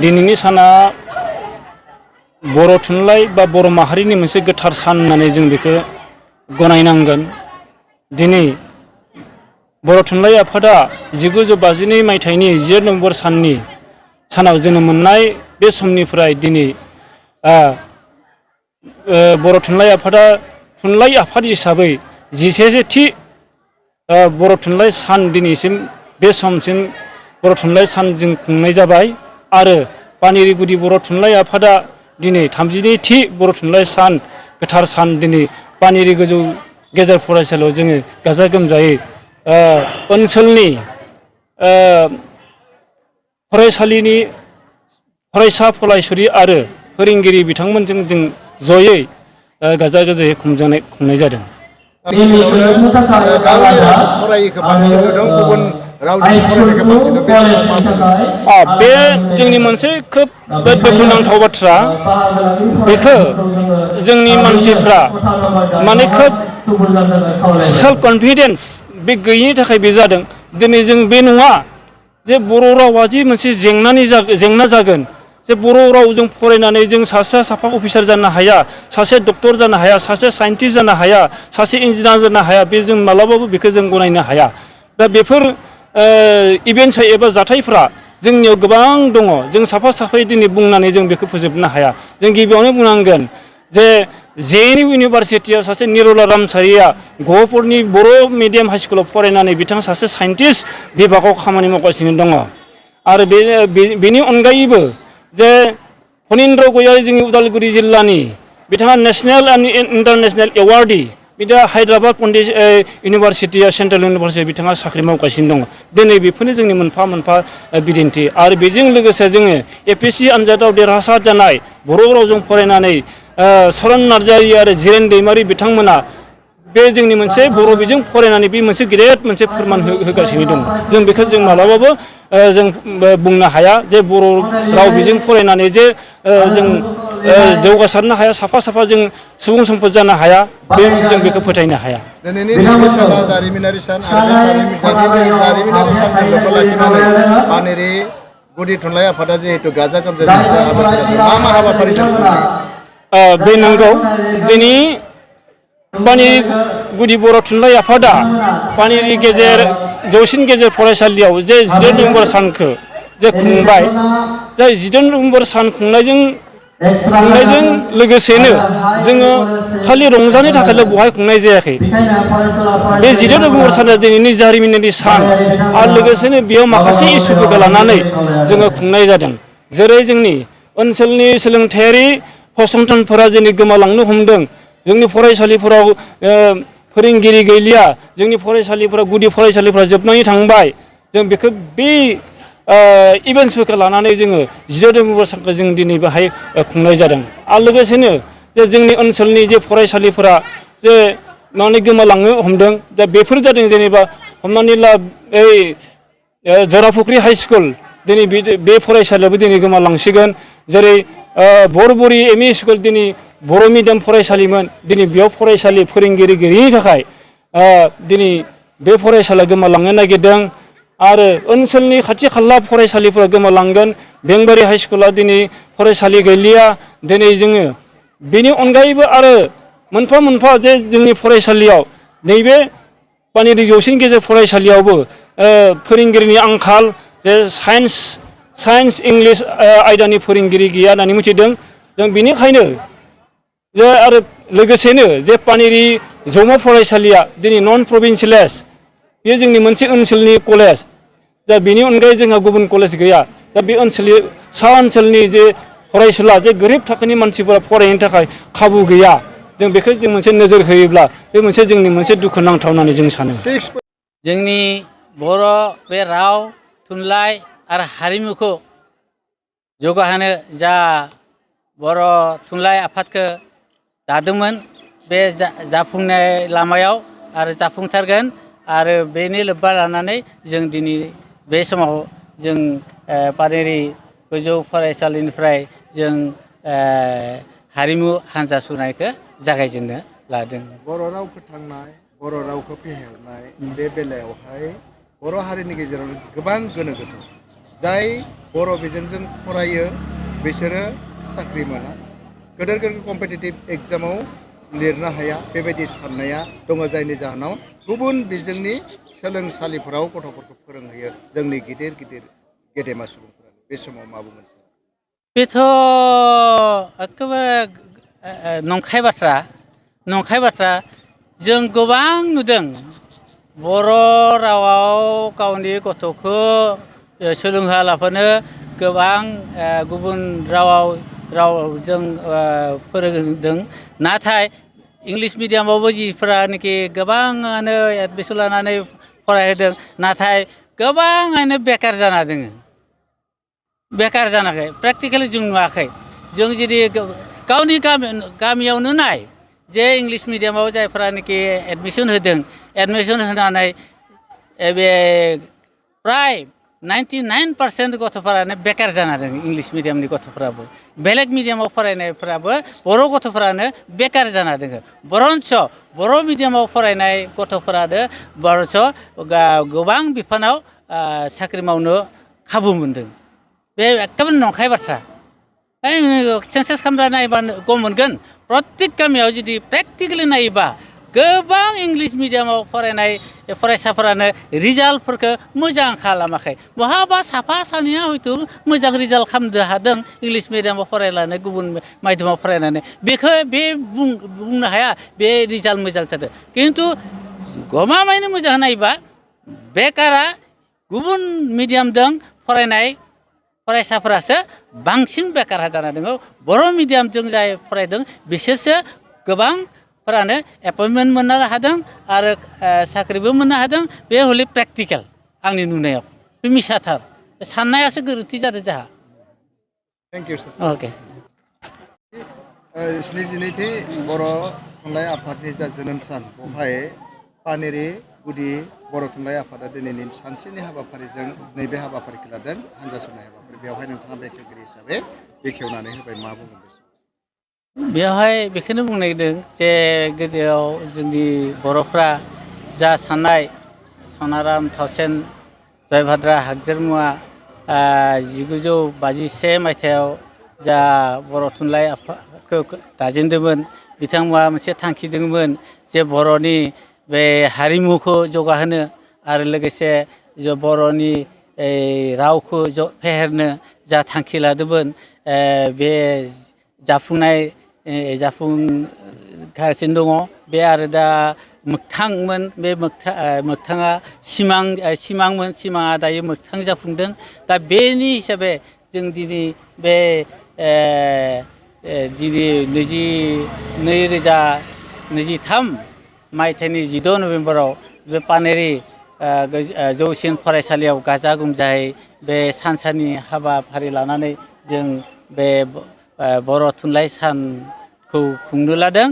दिनैनि साना बर' थुनलाइ बा बर' माहारिनि मोनसे गोथार सान होननानै जों बेखौ गनायनांगोन। दिनै बर' थुनलाइ आफादा 1952 मायथाइनि 10 नभेम्बर सानाव जोनोम मोननाय बे समनिफ्राय दिनै बर' थुनलाइ आफादा थुनलाइ आफाद हिसाबै 11थि बर' थुनलाइ सान दिनैसिम बे समसिम बर' थुनलाइ सान जों खुंनाय जाबाय आरो पानेरि गुदि बर' थुनलाइ आफादा दिनै 32थि बर' थुनलाइ सान गोथार सान दिनै पानेरि गोजौ गेजेर फरायसालियाव जोङो गाजा गोमजायै ओनसोलनि फरायसालिनि फरायसा फरायसुलि आरो फोरोंगिरि बिथांमोनजों जों जयै गाजा गोमजायै खुंनाय जादों। गावनि रावजों फरायैखौ बांसिन नुदों, गुबुन रावजों फरायनायखौ बांसिन नुदों। बे समाव मा बुंगोन? बे जोंनि मोनसे खोब दुखुनांथाव बाथ्रा। बेखौ जोंनि मानसिफ्रा माने खोब सेल्फ कनफिडेन्स बे गैयिनि थाखाय बे जादों। दिनै जों बे नङा जे बर' रावा जि मोनसे जेंना जागोन, जे बर' रावजों फरायनानै जों साफा अफिसार जानो हाया, सासे डक्टर जानो हाया, सासे साइन्टिस्ट जानो हाया, सासे इन्जिनियार जानो हाया, बे जों मालाबाबो बेखौ जों गनायनो हाया। दा बेफोर इभेन्ट्स एबा जाथायफ्रा जोंनियाव गोबां दङ। जों साफायै दिनै बुंनानै जों बेखौ फोजोबनो हाया। जों गिबियावनो बुंनांगोन जे JNU इउनिभारसिटियाव सासे निरला रामसारिया गहपुरनि बर' मिडियाम हाइ स्कुलाव फरायनानै बिथाङा सासे साइन्टिस्ट बिभागाव खामानि मावगासिनो दङ। आरो बेनि अनगायैबो जे फनिन्द्र गयारि जोंनि उदालगुरि जिल्लानि बिथाङा नेसनेल एन्ड इन्टारनेसनेल एवार्डि, बिथाङा हायद्राबाद पन्डित इउनिभारसिटिया सेन्ट्रेल इउनिभारसिटियाव बिथाङा साख्रि मावगासिनो दङ। दिनै बेफोरनो जोंनि मोनफा बिदिन्थि। आरो बेजों लोगोसे जोङो APSC आनजादाव देरहासार जानाय बर' रावजों फरायनानै सरन नार्जारि आरो जिरेन दैमारि बिथांमोना बे जोंनि मोनसे बर' बिजों फरायनानै बे मोनसे गेदेर मोनसे फोरमान होगासिनो दङ। जों बेखौ जों मालाबाबो जों बुंनो हाया जे बर' राव बिजों फरायनानै जे जों जौगासारनो हाया, साफा जों सुबुं सम्पद जानो हाया, जों बेखौ फोथायनो हाया। दिनैनि नैबे साना जारिमिनारि सान आरो बे जारिमिनारि सानजों लोब्बा लाखिनानै पानेरि गुदि थुनलाइ आफादा जिहेतु गाजा गोमजायै मोनसे हाबाफारि, मा हाबाफारिजों खुंनाय? बे नंगौ। दिनै पानेरि गुदि बर' थुनलाइ आफादा पानेरि जौसिन गेजेर फरायसालियाव जे 10 नभेम्बर सानखौ जे खुंबाय, जाय 10 नभेम्बर सान खुंनायजों लोगोसेनो जोङो खालि रंजानो थाखायल' बहाय खुंनाय जायाखै। बे 10 नभेम्बर साना दिनैनि जारिमिनारि सान आरो लोगोसेनो बेयाव माखासे इस्युफोरखौ लानानै जोङो खुंनाय जादों। जेरै जोंनि ओनसोलनि सोलोंथायारि फसंथानफोरा दिनै गोमालांनो हमदों। जोंनि फरायसालिफोराव फोरोंगिरि गैलिया, जोंनि फरायसालिफोराव गुदि फरायसालिफोरा जोबनानै थांबाय। जों बेखौ बे इभेन्ट्सफोरखौ लानानै जोङो 10 नभेम्बर सानखौ जों दिनै बेहाय खुंनाय जादों। आरो लोगोसेनो जे जोंनि ओनसोलनि जे फरायसालिफोरा जे माने गोमालांनो हमदों, दा बेफोर जादों जेनेबा हमनानै ला जराफुख्रि हाइ स्कुल, दिनै बे फरायसालियाबो दिनै गोमालांसिगोन। जेरै बरबरि ME स्कुल, दिनै बर' मिडियाम फरायसालिमोन, दिनै बेयाव फरायसालि फोरोंगिरि गैयिनि थाखाय दिनै बे फरायसालिया गोमालांनो नागिरदों। आरो ओनसोलनि खाथि खाला फरायसालिफोरा गोमालांगोन। बेंबारि हाइ स्कुला दिनै फरायसालि गैलिया। दिनै जोङो बेनि अनगायैबो आरो मोनफा जे जोंनि फरायसालियाव नैबे पानेरि जौसिन गेजेर फरायसालियावबो फोरोंगिरिनि आंखाल, जे साइन्स इंलिस आयदानि फोरोंगिरि गैया होननानै मिथिदों जों। बेनिखायनो जे आरो लोगोसेनो जे पानेरि जौमा फरायसालिया दिनै नन प्रभिन्सियेलाइज, बे जोंनि मोनसे ओनसोलनि कलेज। दा बेनि अनगायै जोंहा गुबुन कलेज गैया। दा बे ओनसोलनि सा ओनसोलनि जे फरायसुला, जे गोरिब थाखोनि मानसिफोरा फरायनो थाखाय खाबु गैया। जों बेखौ जों मोनसे नोजोर होयोब्ला बे मोनसे जोंनि मोनसे दुखुनांथाव होननानै जों सानो। जोंनि बर' बे राव थुनलाइ आरो हारिमुखौ जौगाहोनो जा बर' थुनलाइ आफादखौ दादोंमोन, बे जाफुंनाय लामायाव आरो जाफुंथारगोन। आरो बेनि लोब्बा लानानै जों दिनै बे समाव जों पानेरि गोजौ फरायसालिनिफ्राय जों हारिमु हान्जा सुरनायखौ जागायजेननो लादों। बर' राव फोथांनाय, बर' रावखौ फेहेरनाय, बे बेलायावहाय बर' हारिनि गेजेराव गोबां गोनो गोथो। जाय बर' बिजोंजों फरायो बिसोरो साख्रि मोना गेदेर गेदेर कम्पिटिटिभ एग्जामाव लिरनो हाया बेबायदि साननाया दङ जायनि जाहोनाव गुबुन बिजोंनि सोलोंसालिफोराव गथ'फोरखौ फोरोंहैयो जोंनि गिदिर गिदिर गेदेमा सुबुंफोरा बे समाव मा बुंगोन सार बेथ' एखेबारे नंखाय बाथ्रा जों गोबां नुदों बर' रावाव गावनि गथ'खौ सोलोंहोआलाफानो गोबां गुबुन रावजों फोरोंदों नाथाय इंलिश मिडियामावबो जिफोरानोखि गोबाङानो एडमिसन लानानै फरायहोदों नाथाय गोबाङानो बेकार जाना दोङो बेकार जानाखै प्रेक्टिकेलि जों नुवाखै जों जुदि गावनि गामियावनो नाय जे इंलिश मिडियामाव जायफोरानोखि एडमिसन होदों एडमिसन होनानै बे प्राय 99% गथ'फोरानो बेकार जाना दङ इंलिश मिडियामनि गथ'फोराबो बेलेग मिडियामाव फरायनायफोराबो बर' गथ'फोरानो बेकार जाना दङ बरन्स बर' मिडियामाव फरायनाय गथ'फोरानो बरन्स गोबां बिफानाव साख्रि मावनो खाबु मोनदों बे एखेबारे नंखाय बाथ्रा सेन्सास खालामना नायबा गम मोनगोन प्रत्येक गामियाव जुदि प्रेक्टिकेलि नायोबा गोबां इंलिश मिडियामाव फरायनाय फरायसाफोरानो रिजाल्टफोरखौ मोजां खालामाखै बहाबा साफा सानैया हयथ' मोजां रिजाल्ट खालामनो हादों इंलिश मिडियामाव फरायनानै गुबुन माध्यमाव फरायनानै बेखौ बे बुंनो हाया बे रिजाल्ट मोजां जादों खिन्थु गमामायैनो मोजां नायोबा बेकारा गुबुन मिडियामजों फरायनाय फरायसाफोरासो बांसिन बेकार जाना दङ बर' मिडियामजों जाय फरायदों बिसोरसो गोबांफोरानो एपइन्टमेन्ट मोननो हादों आरो साख्रिबो मोननो हादों बे हले प्रेक्टिकेल आंनि नुनायाव बे मिसाथार साननायासो गोरोन्थि जादों जोंहा थेंक इउ सार अके 72थि बर' थुनलाइ आफादनि जा जोनोम सान बेवहाय पानेरि गुदि बर' थुनलाइ आफादा दिनैनि सानसेनि हाबाफारिजों नैबे हाबाफारिखौ लादों हानजा सुरनाय हाबाफारि बेवहाय नोंथाङा बेखेवगिरि हिसाबै बेखेवनानै होबाय मा बुंगोन बेवहाय बेखौनो बुंनो नागिरदों जे गोदोआव जोंनि बर'फ्रा जा साननाय सनाराम थावसेन जयभाद्रा हागजेरमुवा 1951 मायथाइयाव जा बर' थुनलाइ आफादखौ दाजेनदोंमोन बिथांमोना मोनसे थांखि दंमोन जे बर'नि बे हारिमुखौ जौगाहोनो आरो लोगोसे बर'नि रावखौ फेहेरनो जा थांखि लादोंमोन बे जाफुंगासिनो दङ बे आरो दा मोगथांमोन बे मोगथाङा सिमांमोन सिमाङा दायो मोगथां जाफुंदों दा बेनि हिसाबै जों दिनै बे दिनै 2023 मायथाइनि 16 नभेम्बराव बे पानेरि जौसिन फरायसालियाव गाजा गोमजायै बे सानसानि हाबाफारि लानानै जों बे बर' थुनलाइ सानखौ खुंनो लादों